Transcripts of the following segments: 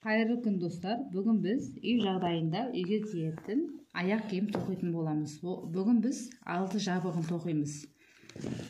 Қайырлы күн, достар. Бүгін біз үй жағдайында үйге киетін аяқ киім тоқитын боламыз. Бүгін біз алды жабығын тоқимыз.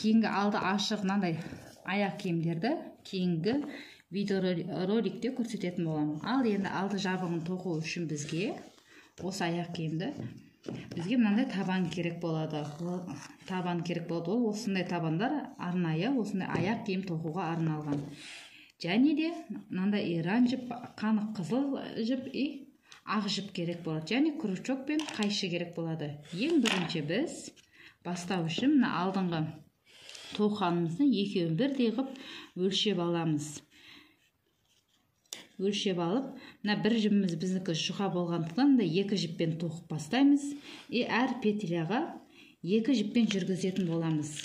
Кейінгі алды ашық мынандай аяқ киімдерді кейінгі видеороликте көрсететін боламын. Ал енді алды жабығын тоқу үшін бізге осы аяқ киімді бізге мынандай табан керек болады. Табан керек болады. Ол осындай табандар арнайы осындай аяқ киім тоқуға арналған. Және де мынандай иран жіп, қанық қызыл жіп и ақ жіп керек болады. Және крючок пен қайшы керек болады. Ең бірінші біз бастау үшін мына алдыңғы тоқанымызды екеуін бірдей қылып өлшеп аламыз. Өлшеп алып, мына бір жібіміз біздікі жұқа болғандықтан да екі жіппен тоқып бастаймыз. И әр петляға екі жіппен жүргізетін боламыз.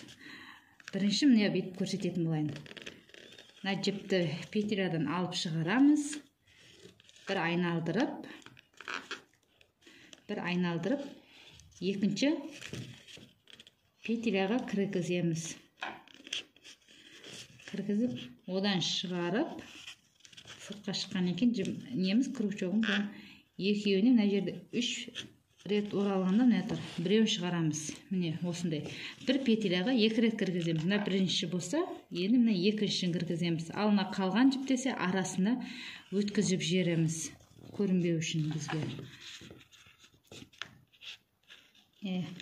Бірінші міне бүйтіп көрсететін болайын. Мына жіпті петлядан алып шығарамыз. Бір айналдырып, бір айналдырып, екінші петляға кіргіземіз. Кіргізіп, одан шығарып, сыртқа шыққан екен неміз крючогымыз екеуіне мына жерде 3 рет оралғанда мына тұр, біреуін шығарамыз. Міне осындай бір петляға екі рет кіргіземіз. Мына бірінші болса, енді мына екіншісін кіргіземіз. Ал мына қалған жіп десе арасына өткізіп жібереміз, көрінбеу үшін бізге.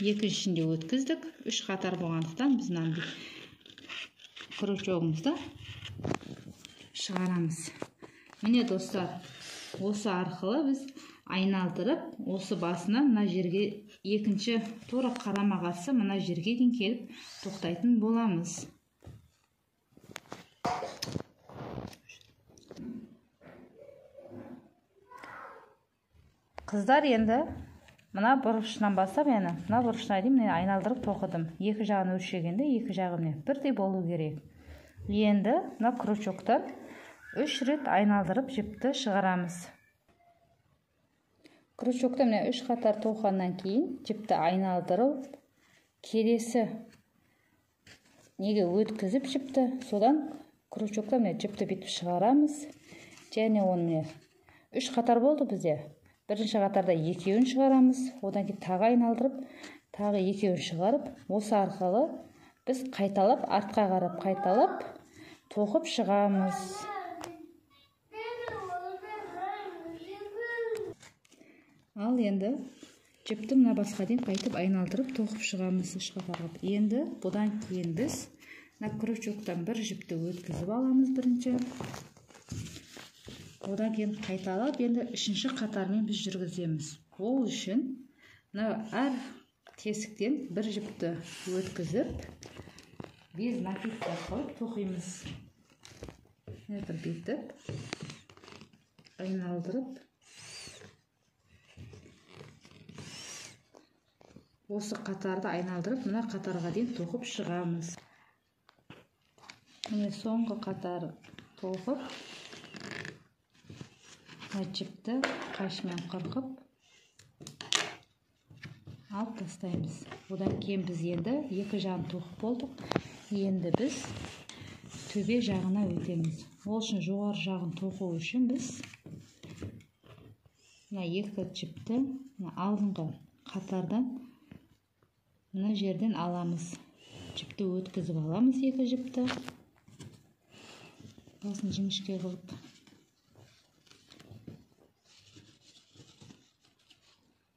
Екіншісін де өткіздік. 3 қатар болғандықтан біз мына крючогымызды шығарамыз. Міне достар, осы арқылы біз айналдырып, осы басынан мына жерге екінші тура қарама-қарсы мына жерге дейін келіп тоқтайтын боламыз. Қыздар, енді мына бұрышынан бастап, яғни мына бұрышына дейін міне айналдырып тоқыдым. Екі жағын өлшегенде екі жағы міне бірдей болу керек. Енді мына крючоктан 3 рет айналдырып жіпті шығарамыз. Крючокты міне 3 қатар тоқығаннан кейін жіпті айналдырып, келесі неге өткізіп жіпті, содан крючокта міне жіпті бүйтіп шығарамыз. Және оны міне 3 қатар болды бізде. Бірінші қатарда екеуін шығарамыз, одан кейін тағы айналдырып, тағы екеуін шығарып, осы арқылы біз қайталап, артқа қарап қайталап тоқып шығамыз. Ал енді жіпті мына басқа дейін қайтып айналдырып тоқып шығамыз үш қатар қылып. Енді бұдан кейін біз мына крючоктан бір жіпті өткізіп аламыз бірінші. Одан кейін қайталап енді үшінші қатармен біз жүргіземіз. Ол үшін мына әр тесіктен бір жіпті өткізіп, без накидка қойып тоқимыз. Міне бір бүйтіп айналдырып, осы қатарды айналдырып, мына қатарға дейін тоқып шығамыз. Міне соңғы қатар тоқып, мына жіпті қайшымен қырқып алып тастаймыз. Одан кейін біз енді екі жағын тоқып болдық. Енді біз төбе жағына өтеміз. Ол үшін жоғары жағын тоқу үшін біз мына екі жіпті мына алдыңғы қатардан мына жерден аламыз. Жіпті өткізіп аламыз, екі жіпті. Басын жіңішке қылып.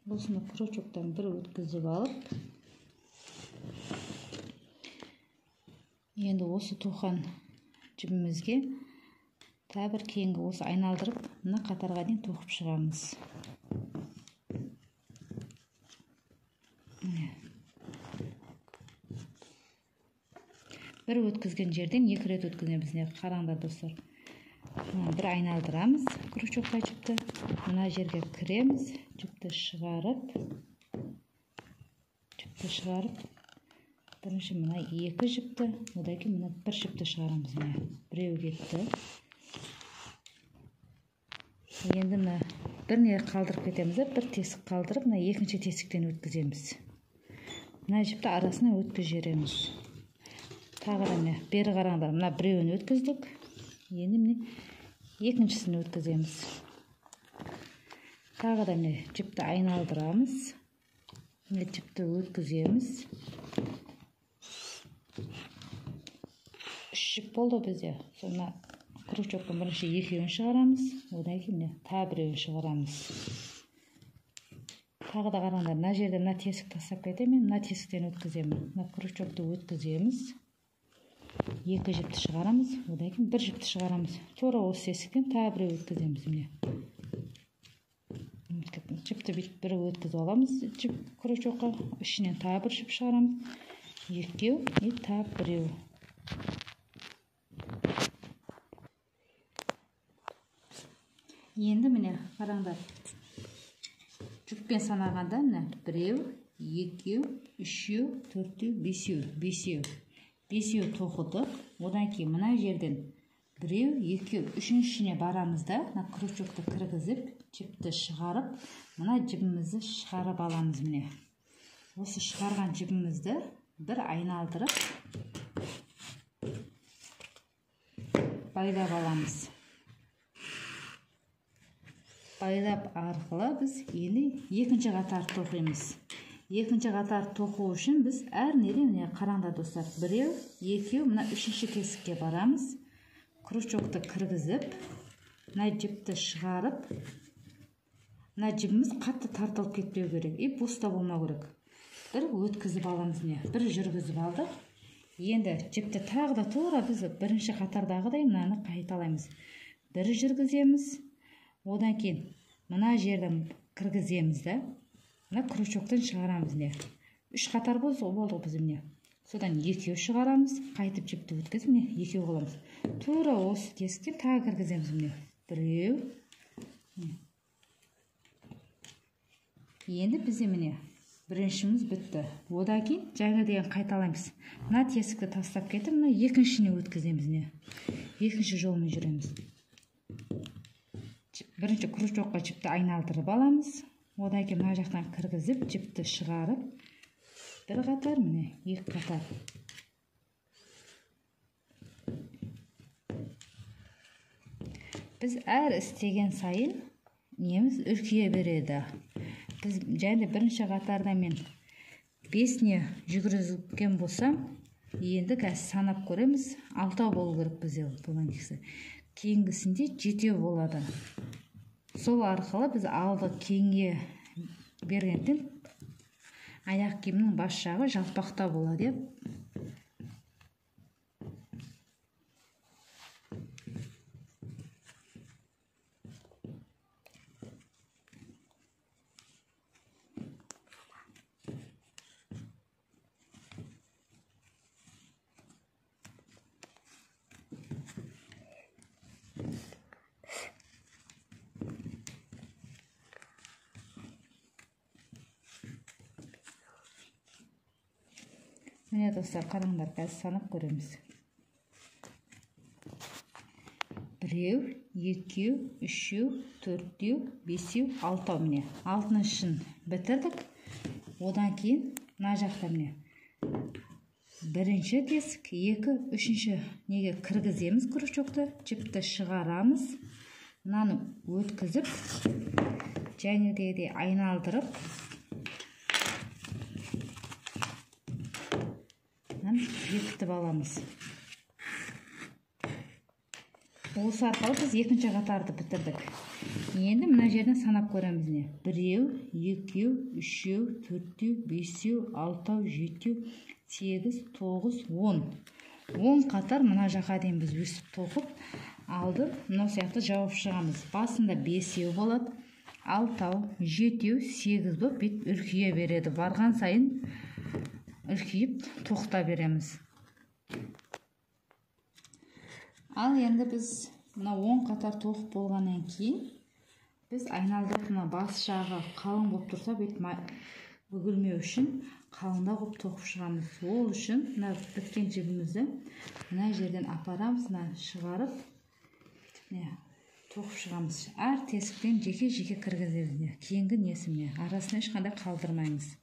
Осыны крючоктан бір өткізіп алып, енді осы тоқан жібімізге тағы бір кейінгі осы айналдырып, мына қатарға дейін тоқып шығамыз. Бір өткізген жерден екі рет өткіземіз. Міне қараңдар достар. Бір айналдырамыз крючокқа жіпті. Мына жерге кіреміз, жіпті шығарып, жіпті шығарып, бірінші мына екі жіпті, одан кейін мына бір жіпті шығарамыз. Міне біреу кетті. Енді мына бір не қалдырып кетеміз, бір тесік қалдырып, мына екінші тесіктен өткіземіз. Мына жіпті арасына өткізіп жібереміз. Тағы да міне бері қараңдар, мына біреуін өткіздік. Енді міне екіншісін өткіземіз. Тағы да міне жіпті айналдырамыз. Міне жіпті өткіземіз. 3 жіп болды бізде. Сонда крючоктың бірінші екеуін шығарамыз, одан кейін міне тағы біреуін шығарамыз. Тағы да қараңдар, мына жерде мына тесік тастап кетемін, мына тесіктен өткіземін. Мына крючокты өткіземіз. 2 жіпті шығарамыз, одан кейін 1 жіпті шығарамыз. Тура осы тесіктен тағы біреу өткіземіз міне. Жіпті бүйтіп бір өткізіп аламыз жіп крючокқа, ішінен тағы бір жіп шығарамыз. Екеу и тағы біреу. Енді міне қараңдар. Жіппен санағанда міне біреу, екеу, үшеу, төртеу, бесеу, бесеу. Бесеу тоқыдық. Одан кейін мына жерден біреу, екеу, үшіншісіне барамыз да, мына крючокты кіргізіп, жіпті шығарып, мына жібімізді шығарып аламыз міне. Осы шығарған жібімізді бір айналдырып байлап аламыз. Байлап арқылы біз енді екінші қатар тоқимыз. Екінші қатар тоқу үшін біз әр неден міне қараңдар достар, біреу, екеу, мына үшінші тесікке барамыз. Крючокты кіргізіп, мына жіпті шығарып, мына жібіміз қатты тартылып кетпеу керек и бос та болмау керек. Бір өткізіп аламыз міне, бір жүргізіп алдық. Енді жіпті тағы да тура біз бірінші қатардағыдай мынаны қайталаймыз. Бір жүргіземіз, одан кейін мына жерден кіргіземіз да, мына крючоктан шығарамыз міне. 3 қатар болды біз міне. Содан екеу шығарамыз, қайтып жіпті өткізіп міне екеу қыламыз. Тура осы тесіктен тағы кіргіземіз міне. Біреу. Енді бізде міне біріншіміз бітті. Одан кейін жаңа деген қайталаймыз. Мына тесікті тастап кетіп, мына екіншісіне өткіземіз міне. Екінші жолмен жүреміз. Бірінші крючокқа жіпті айналдырып аламыз. Одан кейін мына жақтан кіргізіп, жіпті шығарып, бір қатар, міне, екі қатар. Біз әр істеген сайын неміз үлкейе береді. Біз және бірінші қатарда мен 5-не жүгірген болсам, енді қазір санап көреміз, 6 болу керек бізде бұдан кейінгі. Кейінгісінде 7 болады. Сол арқылы біз алды кеңге бергенден аяқ киімнің бас жағы жалпақта болады. Міне достар, қараңдар, қазір санап көреміз. Біреу, екеу, үшеу, төртеу, бесеу, алтау міне. Алтыншысын бітірдік. Одан кейін мына жақта міне бірінші тесік, екі, үшінші неге кіргіземіз крючокты, жіпті шығарамыз. Мынаны өткізіп, және де айналдырып, бекітіп аламыз. Осы арқылы біз екінші қатарды бітірдік. Енді мына жерден санап көреміз не. Біреу, екеу, үшеу, төртеу, бесеу, алтау, жетеу, 8, 9, 10. 10 қатар мына жаққа дейін біз өсіп тоқып алды. Мынау сияқты жауып шығамыз. Басында 5 болады, 6, 7, 8 болып бүйтіп үлкейе береді. Барған сайын үлкейіп тоқта береміз. Ал енді біз мына 10 қатар тоқып болғаннан кейін біз айналдырып мына бас жағы қалың болып тұрса бүйтіп бүгілмеу үшін қалыңдау қылып тоқып шығамыз. Ол үшін мына біткен жібімізді мына жерден апарамыз, мына шығарып міне тоқып шығамыз. Әр тесіктен жеке-жеке кіргіземіз. Кейінгі несі міне арасына ешқандай қалдырмаймыз.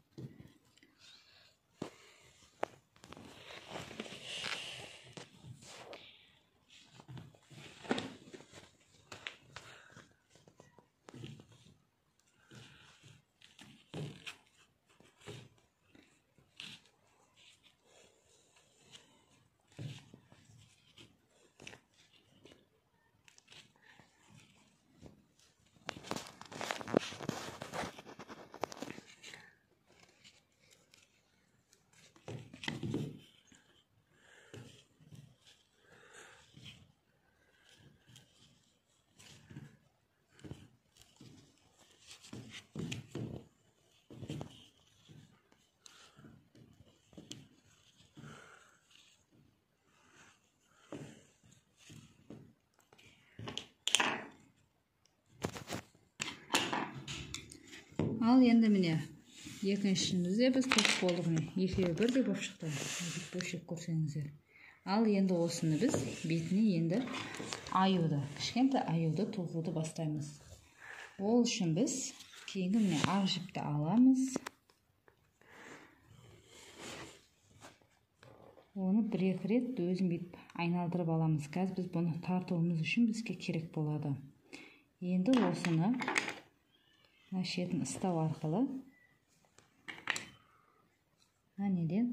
Ал енді міне екіншімізде біз тоқып болдық, міне екеуі бірдей болып шықты. Бөлшек көрсеңіздер. Ал енді осыны біз бетіне енді аюды, кішкентай аюды тоқуды бастаймыз. Ол үшін біз кейінгі міне ақ жіпті аламыз. Оны бір-екі рет өзін бүйтіп айналдырып аламыз. Қазір біз бұны тартуымыз үшін бізге керек болады. Енді осыны мына шетін ұстау арқылы мына неден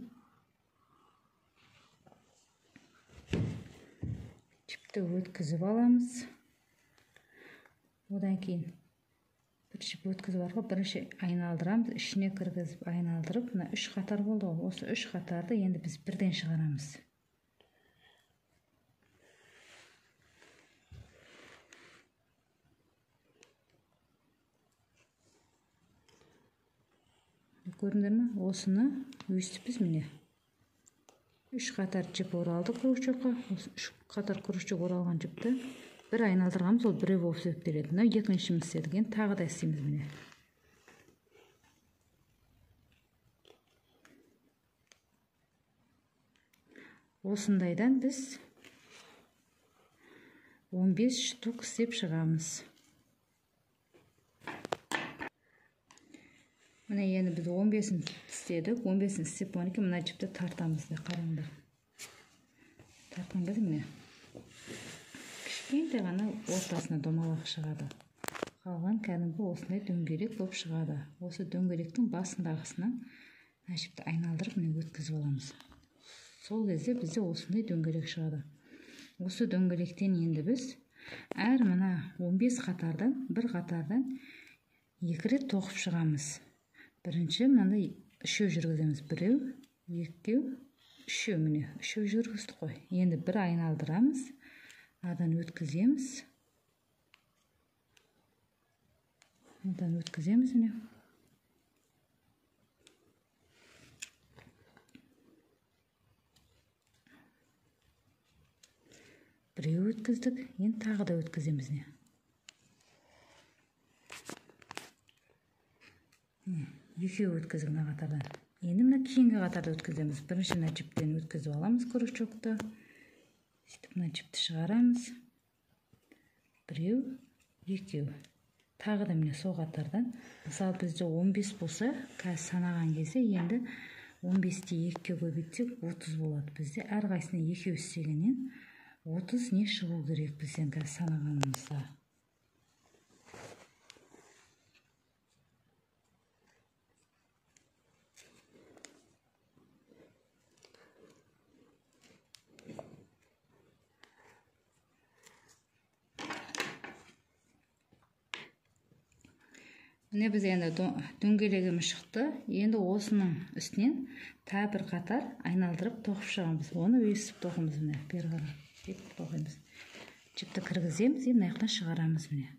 жіпті өткізіп аламыз. Одан кейін бір жіп өткізіп арқылы бірінші айналдырамыз, ішіне кіргізіп айналдырып, мына үш қатар болды ғой. Осы үш қатарды енді біз бірден шығарамыз. Көрдіңдер ме? Осыны өстіп біз міне үш қатар жіп оралды крючокқа. Осы үш қатар крючок оралған жіпті бір айналдырғанбыз, ол біреу болып есептеледі. Мынау екіншіміз істедік, енді тағы да істейміз міне. Осындайдан біз 15 штук істеп шығамыз. Міне енді біз 15-ін істедік. 15-ін істеп болғаннан кейін мына жіпті тартамыз, қараңдар. Тартқан кезде міне кішкентай ғана ортасына домалақ шығады. Қалған кәдімгі осындай дөңгелек болып шығады. Осы дөңгелектің басындағысынан мына жіпті айналдырып міне өткізіп аламыз. Сол кезде бізде осындай дөңгелек шығады. Осы дөңгелектен енді біз әр мына 15 қатардан бір қатардан екі рет тоқып шығамыз. Бірінші мынандай үшеу жүргіземіз. Біреу, екеу, үшеу, міне үшеу жүргіздік қой. Енді бір айналдырамыз, адан өткіземіз. Адан өткіземіз міне. Біреу өткіздік, енді тағы да өткіземіз міне. Екеу өткіздік мына қатардан. Енді мына кейінгі қатарды өткіземіз. Бірінші мына жіптен өткізіп аламыз крючокты. Сөйтіп мына жіпті шығарамыз. Біреу, екеу. Тағы да міне сол қатардан. Мысалы бізде 15 болса, қазір санаған кезде енді 15-те 2-ге көбейтсек 30 болады. Бізде әрқайсысына екеу істегеннен 30 не шығу керек бізден қазір санағанымызда. Міне біз енді дөңгелегіміз шықты. Енді осының үстінен тағы бір қатар айналдырып тоқып шығамыз. Оны өсіп тоқимыз міне, бері қарай бүйтіп тоқимыз. Жіпті кіргіземіз, енді мына жақтан шығарамыз міне.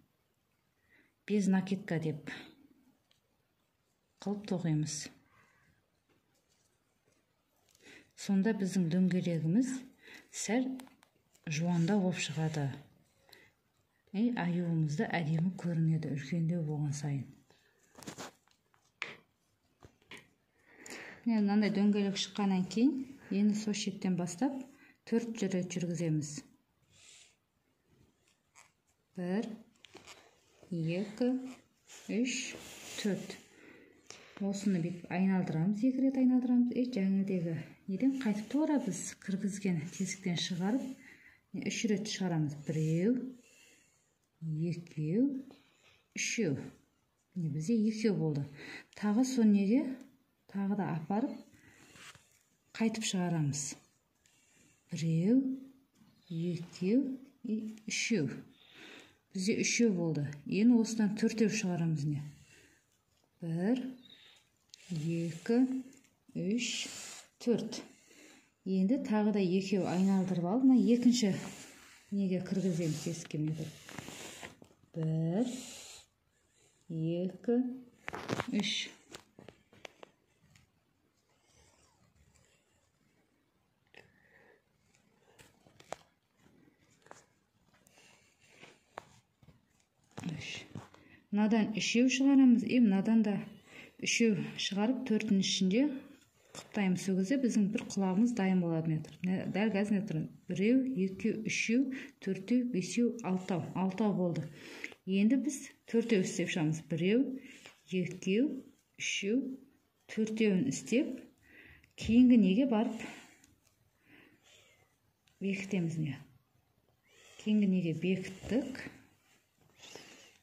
Без накидка деп қылып тоқимыз. Сонда біздің дөңгелегіміз сәл жуандау болып шығады. Аюымыз да әдемі көрінеді үлкендеу болған сайын. Міне мынандай дөңгелек шыққаннан кейін енді сол шеттен бастап 4 рет жүргіземіз. 1, 2, 3, 4. Осыны бүйтіп айналдырамыз, екі рет айналдырамыз. Жаңағыдегі неден қайтып тура біз кіргізген тесіктен шығарып, 3 рет шығарамыз. Біреу, екеу, үшеу. Міне бізде екеу болды. Тағы сол неге тағы да апарып қайтып шығарамыз. Біреу, екеу, үшеу. Бізде үшеу болды. Енді осыдан төртеу шығарамыз не. 1, 2, 3, 4. Енді тағы да екеу айналдырып алып, мына екінші неге кіргіземіз тесікке міне тұр. 1, 2, 3. Мынадан үшеу шығарамыз, и мынадан да үшеу шығарып, төртінің ішінде қыптаймыз. Сол кезде біздің бір құлағымыз дайын болады. Міне, дәл қазір міне тұр. Біреу, екеу, үшеу, төртеу, бесеу, алтау. Алтау болды. Енді біз төртеу істеп шығамыз. Біреу, екеу, үшеу, төртеуін істеп, кейінгі неге барып бекітеміз. Міне, кейінгі неге бекіттік.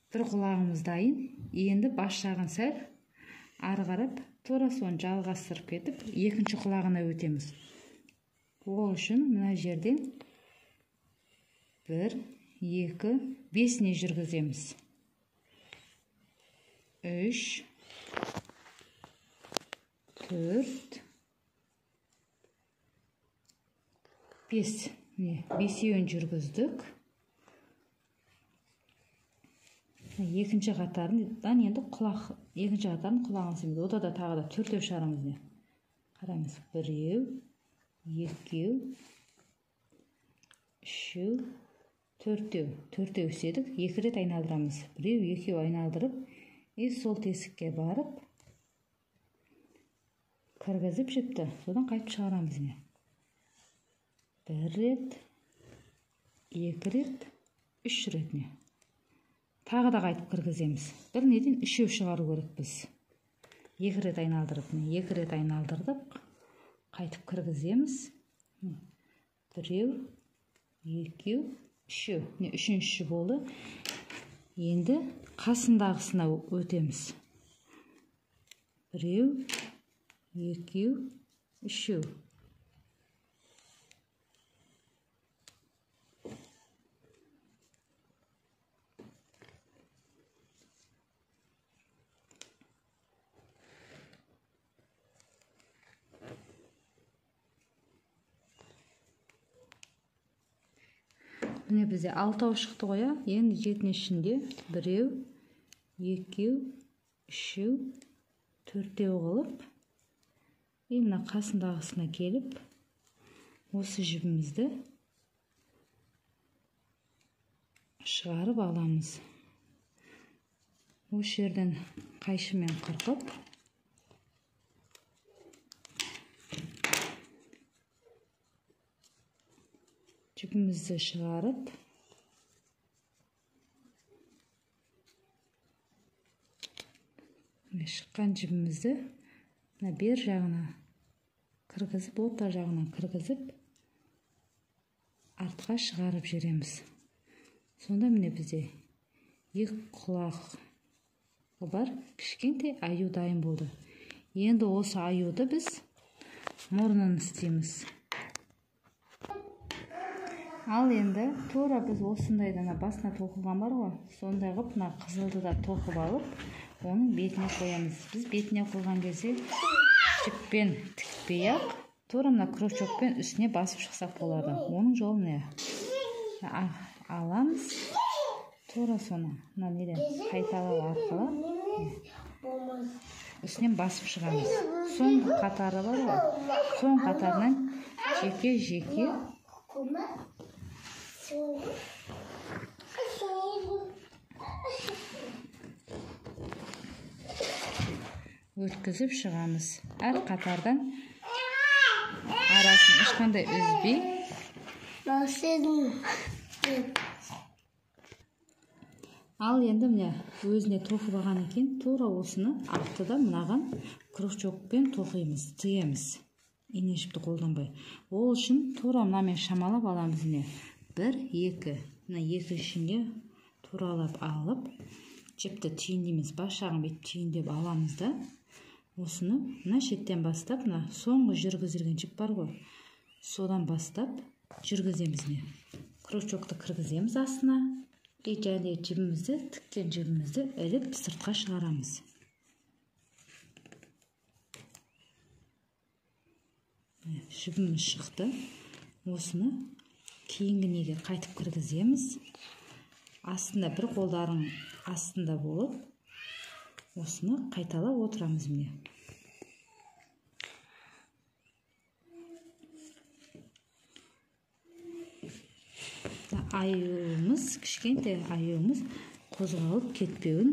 Бір құлағымыз дайын. Енді бас жағын сәл ары қарап тура соны жалғастырып кетіп, екінші құлағына өтеміз. Ол үшін мына жерден 1, 2, 5-не жүргіземіз. 3, 4, 5. Міне, бесеуін жүргіздік. Екінші қатарынан енді құлақ, екінші қатарын құлағын істейміз. Ода да тағы да төртеу шығарамыз. Міне, қараңыз, біреу, екеу, үшеу, төртеу. Төртеу істедік, екі рет айналдырамыз. Біреу, екеу айналдырып, и сол тесікке барып кіргізіп жіпті, содан қайтып шығарамыз. Міне, бір рет, екі рет, үш рет. Міне, тағы да қайтып кіргіземіз. Бір неден үшеу шығару керекпіз. Екі рет айналдырып, міне, екі рет айналдырдық, қайтып кіргіземіз. Біреу, екеу, үшеу. Міне, үшіншісі болды. Енді қасындағысына өтеміз. Біреу, екеу, үшеу. Міне, бізде алтау шықты ғой, иә? Енді жетінің ішінде біреу, екеу, үшеу, төртеу қылып, и мына қасындағысына келіп, осы жібімізді шығарып аламыз. Осы жерден қайшымен қырқып, жіпімізді шығарып, шыққан жібімізді мына бер жағына кіргізіп, орта жағына кіргізіп, артқа шығарып жібереміз. Сонда міне бізде екі құлағы бар кішкентай аю дайын болды. Енді осы аюды біз мұрнын істейміз. Ал енді тура біз осындай ана басына тоқылған бар ғой, сондай қылып мына қызылды да тоқып алып, оның бетіне қоямыз. Біз бетіне қойған кезде жіппен тікпей ақ, тура мына крючокпен үстіне басып шықсақ болады. Оның жолы міне, аламыз, тура соны мына неден қайталау арқылы үстінен басып шығамыз. Соңғы қатары бар ғой, соңғы қатарынан жеке-жеке өткізіп шығамыз. Әр қатардан арасын ешқандай үзбей. Ал енді міне өзіне тоқып алған екен, тура осыны ақты да мынаған крючокпен тоқимыз, тігеміз. Ине жіпті қолданбай. Ол үшін тура мынамен шамалап аламыз. Міне, 1, 2. Мына екі ішінде туралап алып, жіпті түйіндейміз, бас жағын бүйтіп түйіндеп аламыз да, осыны мына шеттен бастап, мына соңғы жүргізілген жіп бар ғой, содан бастап жүргіземіз. Міне, крючокты кіргіземіз астына, и және жібімізді, тіккен жібімізді іліп сыртқа шығарамыз. Жібіміз шықты. Осыны кейінгі неге қайтып кіргіземіз. Астында бір қолдарың астында болып, осыны қайталап отырамыз. Міне, аюымыз, кішкентай аюымыз Қозғалып кетпеуін,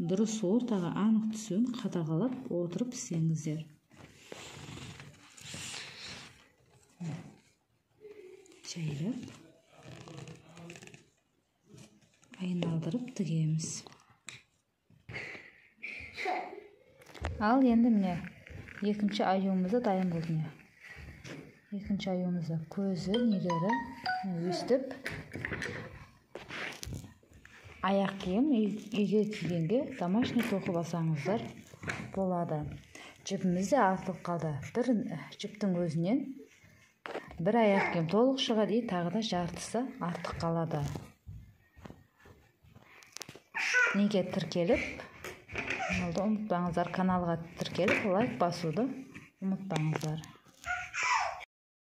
дұрыс ортаға анық түсуін қадағалап отырып істеңіздер. Жайлап айналдырып тігеміз. Ал енді міне екінші аюымыз да дайын болды. Міне екінші аюымыз да көзі нелері өстіп аяқ киім үйге кигенге домашний тоқып алсаңыздар болады. Жіпіміз де артылып қалды. Бір жіптің өзінен бір аяқ киім толық шығады, и тағы да жартысы артық қалады. Неге тіркеліп, ұмытпаңыздар, каналға тіркеліп, лайк басуды ұмытпаңыздар.